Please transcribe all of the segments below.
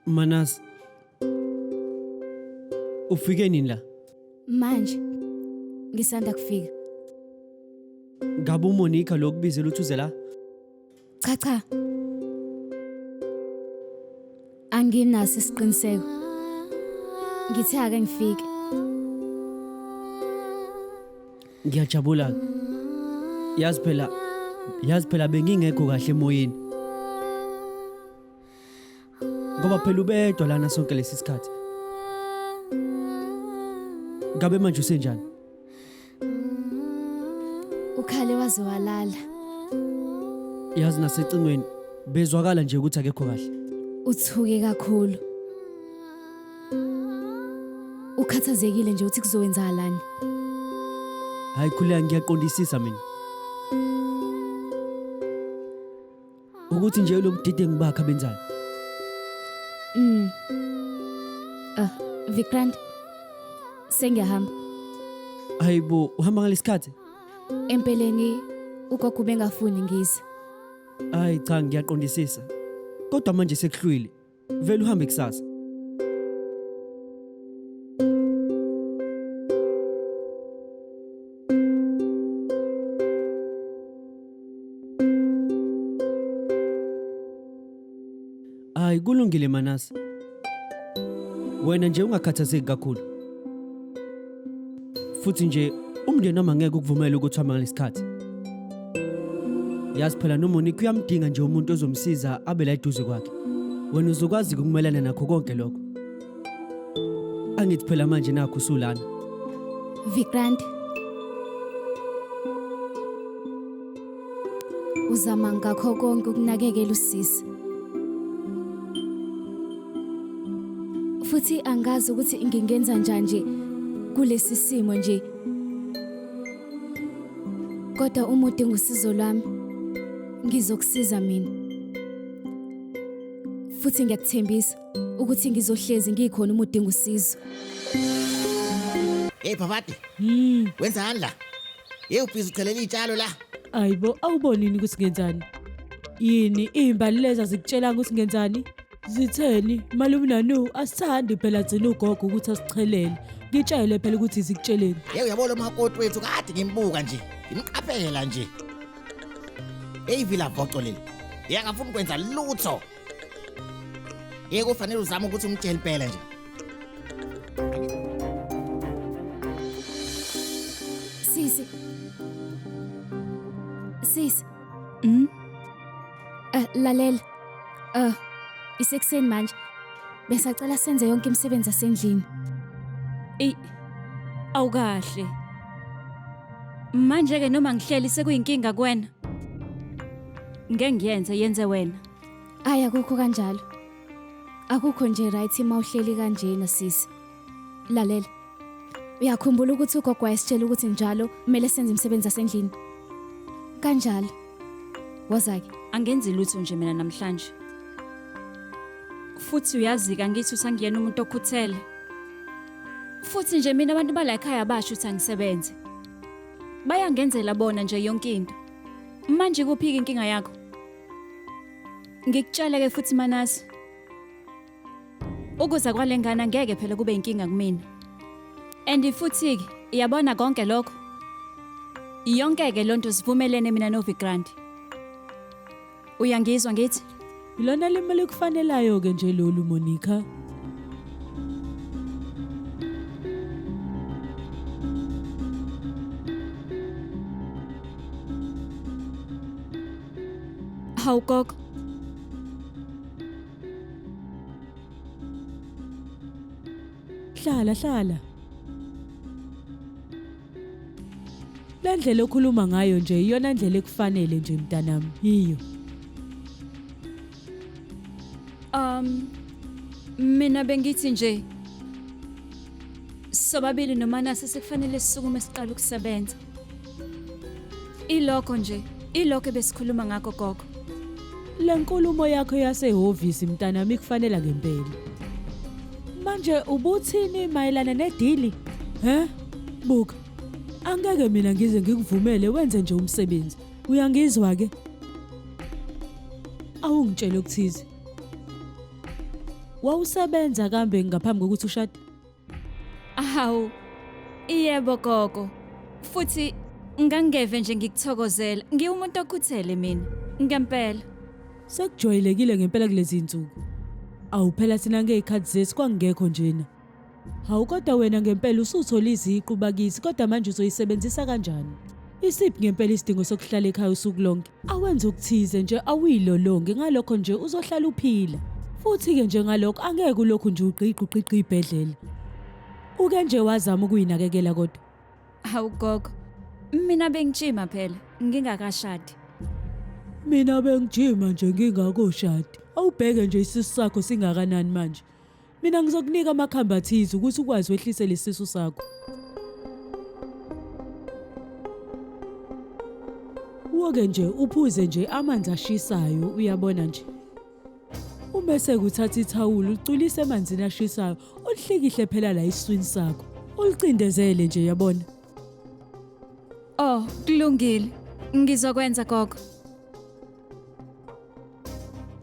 Manas. Ufike nini la? Manje ngisanda kufika. Ngabe uMonica lo kubizela ukuthi uze la? Cha cha. Anginaso isiqiniseko. Ngithe ake ngifike. Ngiyajabula. Yazi phela yazi phela bengingekho kahle emoyeni. Ngoba phela ubedwa lana sonke lesi sikhathi. Ngabe manje usenjani? Ukhale waze walala. Yazi nasecingweni bezwakala nje ukuthi akekho kahle. Uthuke kakhulu. Ukhathazekile nje uthi kuzowenzakalani. Hayi khuleka ngiyaqondisisa mina. Ukuthi nje lo budedengu bakhe abenzayo. Ah, Vikrant. Sengiyahamba. Hayibo uhamba ngalesikhathi? Empeleni ugogo ubengafuni ngize. Hayi cha ngiyaqondisisa. Kodwa manje sekuhlwile. Vele uhambe kusasa. Hayi kulungile Manase. Wena nje ungakhathazeki kakhulu. Futhi nje umndeni wami angeke ukuvumele ukuthi uhambe ngalesikhathi. Yazi phela noMonique uyamdinga nje umuntu ozomsiza abe la eduze kwakhe. Wena uzokwazi ukumelana nakho konke lokho. Angithi phela manje nakho usulana. Vikrant. Uzama ngakho konke ukunakekela usisi. Futhi angazi ukuthi ngingenza njani nje kulesi simo nje. Kodwa uma udinga usizo lwami, ngizokusiza mina. Futhi ngiyakuthembisa ukuthi ngizohlezi ngikhona uma udinga usizo. Hey Phavati. Wenzani la? Hey ubhizi uchelela izitshalo la. Ayibo awubonini ukuthi ngenzani? Yini izimbali lezi azikutshelanga ukuthi ngenzani? Zitheni malume nanu asithandi phela thina ugogo ukuthi asichelele. Ngitshele phela ukuthi zikutsheleni. Hey uyabona umakoti wethu kade ngimbuka nje. Ngimqaphela nje. Hey vila voco leli. Yangafuni ukwenza lutho. Hey kufanele uzame ukuthi umtshele impela nje. Sisi. Sisi. Lalela. Isekuseni manje. Besacela senze yonke imisebenzi yasendlini. Ey awukahle. Manje ke noma ngihleli sekuyinkinga kuwena. Ngeke ngiyenze yenze wena. Ayi akukho kanjalo. Akukho nje right uma uhleli kanjena sisi. Lalela. Uyakhumbula ukuthi ugogo wayesitshela ukuthi njalo kumele senze imisebenzi yasendlini. Kanjalo. Woza-ke. Angenzi lutho nje mina namhlanje. Futhi uyazi angithi usangiyena umuntu okhuthele. Futhi nje mina abantu bala ekhaya basho ukuthi angisebenze. Bayangenzela bona nje yonke into. Manje kuphi inkinga yakho? Ngikutshele ke futhi Manasi. Ukuza kwalengane ngeke phela kube inkinga kumina. And futhi ke iyabona konke lokho. Yonke ke lonto sivumelene mina noVikrant. Uyangizwa ngithi? Ilona limi likufanelayo ke nje lolu Monica. Hawu gogo. Hlala hlala. Le ndlela okhuluma ngayo nje iyona ndlela ekufanele nje mntanami. Yiyo. Mina bengithi nje sobabili noManase sekufanele sisukume siqale ukusebenza. Ilokho nje, ilokho ebesikhuluma ngakho gogo. Le nkulumo yakho yasehhovisi mntanami ikufanela ngempela. Manje ubuthini mayelana nedili? He? Buka. Angeke mina ngize ngikuvumele wenze nje umsebenzi. Uyangizwa ke? Awungitshele okuthize. Wawusebenza kambe ngaphambi kokuthi ushade? Hawu. Yebo gogo. Futhi ngangeve nje ngikuthokozela. Ngiwumuntu okhuthele mina. Ngempela. Sekujwayelekile ngempela kulezi insuku. Awu phela thina ngezikhathi zethu kwangekho njena. Hawu kodwa wena ngempela usuthola iziqu bakithi kodwa manje uzoyisebenzisa kanjani? Isiphi ngempela isidingo sokuhlala ekhaya usuku lonke? Awenze okuthize nje awuyilolonge ngalokho nje uzohlala uphila. Futhi-ke nje ngalokho angeke ulokhu nje ugqigqa ugqigqa ibhedlela. Uke nje wazama ukuyinakekela kodwa. Hawu gogo. Mina bengijima phela ngingakashadi. Mina bengijima nje ngingakoshadi. Awubheke nje isisu sakho singakanani manje. Mina ngizokunika amakhambi athize ukuthi ukwazi wehlise lesisu sakho. Woke nje uphuze nje amanzi ashisayo uyabona nje. Uma sekuthatha ithawula uculise emanzini ashisayo ulihlikihle phela la esiswini sakho. Ulicindezele nje yabona. Oh, kulungile. Ngizokwenza gogo.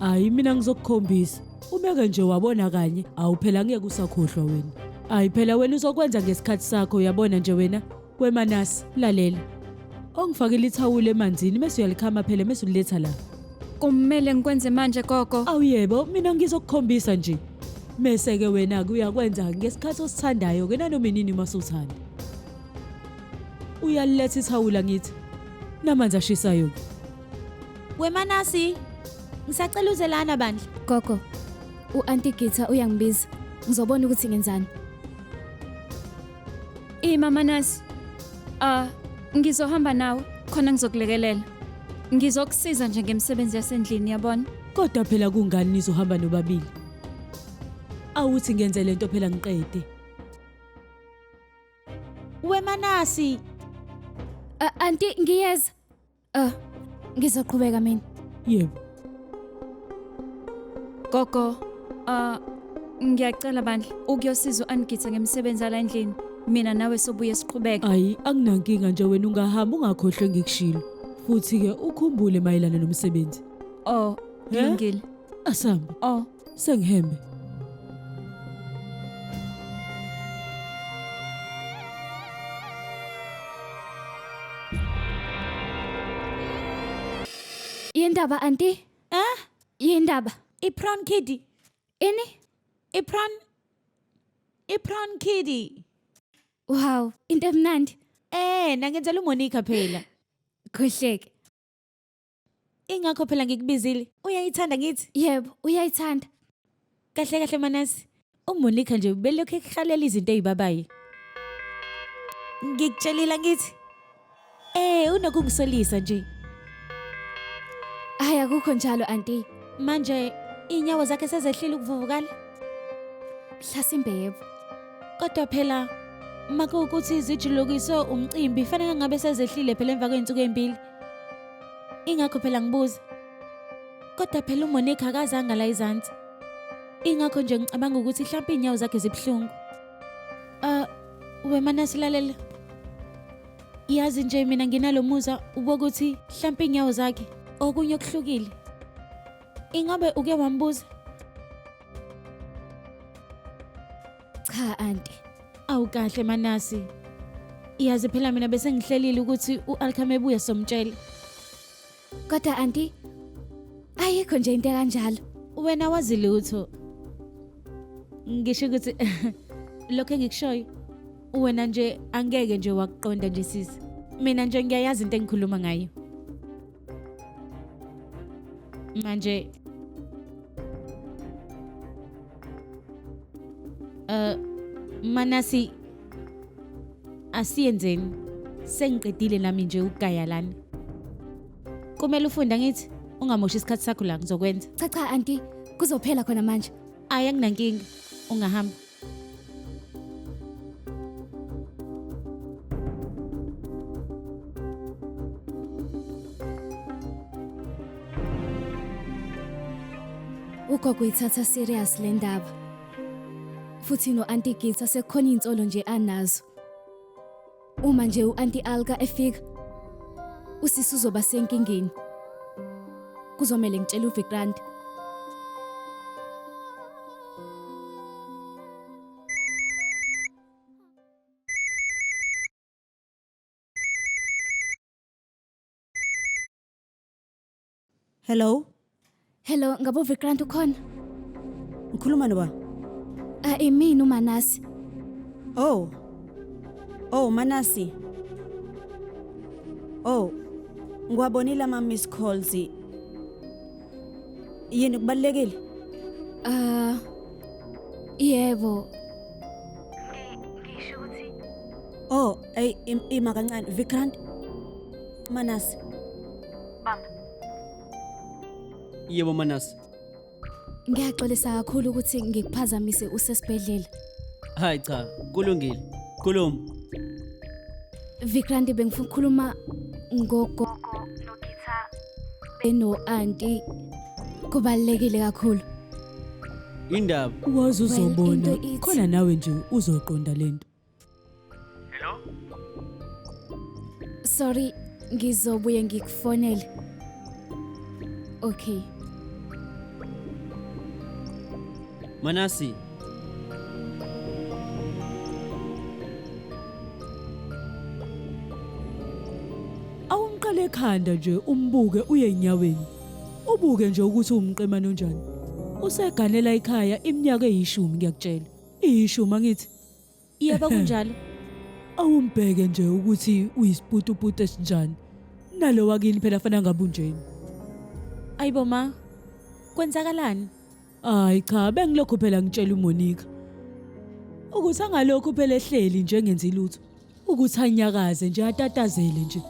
Hayi mina ngizokukhombisa. Umeke nje wabona kanye, awu phela ngeke usakhohlwa wena. Hayi phela wena uzokwenza ngesikhathi sakho uyabona nje wena. Wemanasi, lalela. Ongifakela ithawula emanzini mese uyalikhama phela mese uliletha la. Kumele ngikwenze manje gogo. Awu yebo, mina ngizokukhombisa nje. Mese ke wena ke uyakwenza ngesikhathi osithandayo ke nanoma inini uma usuthanda. Uyaliletha ithawula ngithi. Namanzi ashisayo ke. Wemanasi, ngisacela uze lana bandla. Gogo, u-Auntie Githa uyangibiza. Ngizobona ukuthi ngenzani. Ima Manasi. Ah, ngizohamba nawe khona ngizokulekelela. Ngizokusiza nje ngemisebenzi yasendlini yabona. Kodwa phela kungani nizohamba nobabili? Awuthi ngenze lento phela ngiqede. Wemanasi, Uh, Auntie ngiyeza. Ngizoqhubeka mina. Yebo. Gogo, ngiyacela bandla ukuyosiza u-Angitha ngemisebenzi yala endlini. Mina nawe sobuye siqhubeke. Ayi, anginankinga nje wena ungahamba ungakhohlwe engikushilo. Futhi ke ukhumbule mayelana nomsebenzi. Oh, kulungile. Asambe. Oh, Sengihembe. Yindaba auntie? Eh? Yindaba. I-prawn kiddy. Ini? I-prawn I-prawn kiddy. Wow, into emnandi. Eh, nangenzela uMonica phela. Kuhleke. Ingakho phela ngikubizile. Uyayithanda ngithi? Yebo, uyayithanda. Kahle kahle Manasi. UMonica nje ubelokhu ekuhalela izinto ezibabayi. Ngikutshelile ngithi. Eh, unokungisolisa nje. Hayi akukho njalo auntie. Manje inyawo zakhe sezehlile ukuvuvukala. Mhlasimbe yebo. Kodwa phela makuwukuthi zijulukiswe umcimbi fanele ngabe sezehlile phela emva kwey'nsuku ey'mbili. Ingakho phela ngibuza. Kodwa phela uMonica akazange la izansi. Ingakho nje ngicabanga ukuthi mhlawumbe iy'nyawo zakhe zibuhlungu. Wemanasi lalela. Yazi nje mina nginalo muzwa wokuthi mhlawumbe iy'nyawo zakhe okunye okuhlukile. Ingabe uke wambuza? Cha auntie. Awu kahle Manasi. Yazi phela mina bese ngihlelile ukuthi uAlkham ebuya somtshela. Kodwa auntie ayikho nje into kanjalo. Wena wazi lutho. Ngisho ukuthi lokho engikushoyo wena nje angeke nje wakuqonda nje sisi. Mina nje ngiyayazi into engikhuluma ngayo. Manje Manasi asiyenzeni sengiqedile nami nje ukugaya lana. Kumele ufunde ngithi ungamoshi isikhathi sakho la ngizokwenza. Cha cha auntie, kuzophela khona manje. Ayi anginankinga, ungahamba. Ugogo uyithatha serious le ndaba. Futhi no-Auntie Githa sekukhona iy'nsolo nje anazo. Uma nje u-Auntie Alka efika, usisi uzoba senkingeni. Kuzomele ngitshele uVikrant. Hello, Hello, ngabe uVikrant ukhona? ngikhuluma noba? Ah, imini uManasi. Oh. Oh, Manasi. Oh. Ngiwabonile ama miss calls. Yini kubalekile? Ah, yebo. Oh, hey ima kancane Vikrant. Manasi. Yebo Manasi. Ngiyaxolisa kakhulu ukuthi ngikuphazamise usesibhedlela. Hayi cha, kulungile. Khuluma. Vikrant bengifuna ukukhuluma ngogogo noGitha beno auntie. Kubalekile kakhulu. Indaba. Wazi Well, uzobona into ithi- khona nawe nje uzoqonda lento. Sorry, ngizobuye ngikufonele. Okay. Manasi. Awumqale ekhanda nje umbuke uye enyaweni. Ubuke nje ukuthi umqemane onjani. Useganela ekhaya iminyaka eyishumi ngiyakutshela. Iyishumi angithi. Yebo kunjalo. Awumbheke nje ukuthi uyisiputuputu esinjani. Nalo wakini phela fanele ngabe unjeni. Ayibo ma. Kwenzakalani? Hayi cha bengilokhu phela ngitshela uMonica ukuthi angalokhu phela ehleli nje engenzi lutho ukuthi anyakaze nje atatazele nje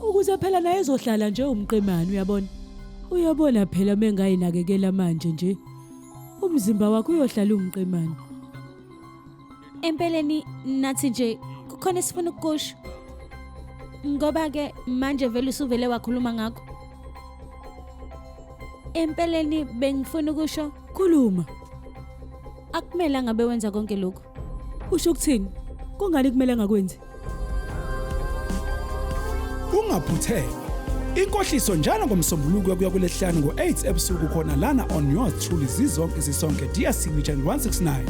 ukuze phela naye ezohlala nje umqemane uyabona uyabona phela mengayinakekela manje nje umzimba wakhe uyohlala umqemane. Empeleni nathi nje kukhona esifuna ukukusho. Ngoba ke manje vele usuvele wakhuluma ngakho. Empeleni bengifuna ukusho Khuluma. Akumele ngabe wenza konke lokhu. Usho ukuthini? Kungani kumele ngakwenzi? Ungaphuthelwa. Inkohliso njalo ngoMsombuluko kuya kulesihlanu ngo-8 ebusuku khona lana on yours truly zizonke sisonke DStv channel 169.